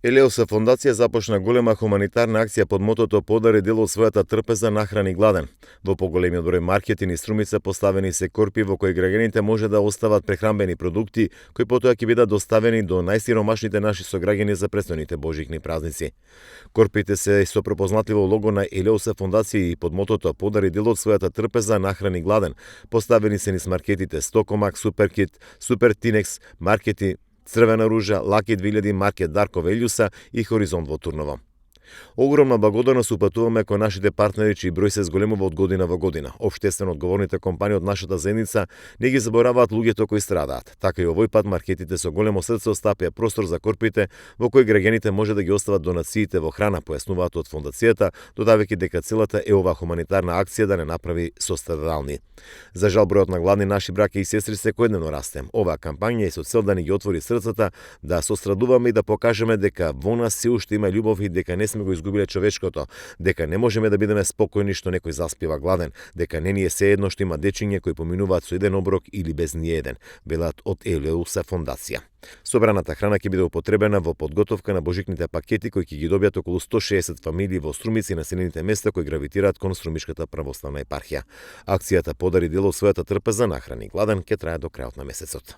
Елеоса фондација започна голема хуманитарна акција под мотото "Подари дел од својата трпеза, нахрани гладен". Во поголемиот број маркети низ Струмица поставени се корпи во кои граѓаните може да остават прехранбени продукти кои потоа ќе бидат доставени до најсиромашните наши сограѓани за престојните божични празници. Корпите се со препознатливо лого на Елеоса фондација и под мотото "Подари дел од својата трпеза, нахрани гладен". Поставени се низ маркетите Стокомак, Суперкит, Супер Тинекс, маркети Црвена ружа, Лаки 2000, маркет Дарко Велјуса и Хоризонт во Турново. Огромна благодарност упатуваме кон нашите партнери чиј број се зголемува од година во година. Општествено одговорните компании од нашата заедница не ги забораваат луѓето кои страдаат. Така и овој пат маркетите со големо срце остапија простор за корпите во кои граѓаните може да ги остават донациите во храна, појаснуваат од фондацијата, додавајќи дека целата е ова хуманитарна акција да не направи сострадални. За жал бројот на гладни наши браќа и сестри секојдневно расте. Оваа кампања е со цел да ни ги отвори срцата, да сострадуваме и да покажеме дека во нас се уште има љубов и дека не сме го изгубиле човечкото, дека не можеме да бидеме спокојни што некој заспива гладен, дека не ни е сеедно што има дечиња кои поминуваат со еден оброк или без ни еден, велат од Елеуса фондација. Собраната храна ќе биде употребена во подготовка на божикните пакети кои ќе ги добијат околу 160 фамилии во Струмица и населените места кои гравитираат кон Струмишката православна епархија. Акцијата "Подари дел од својата трпеза, нахрани гладен" ќе трае до крајот на месецот.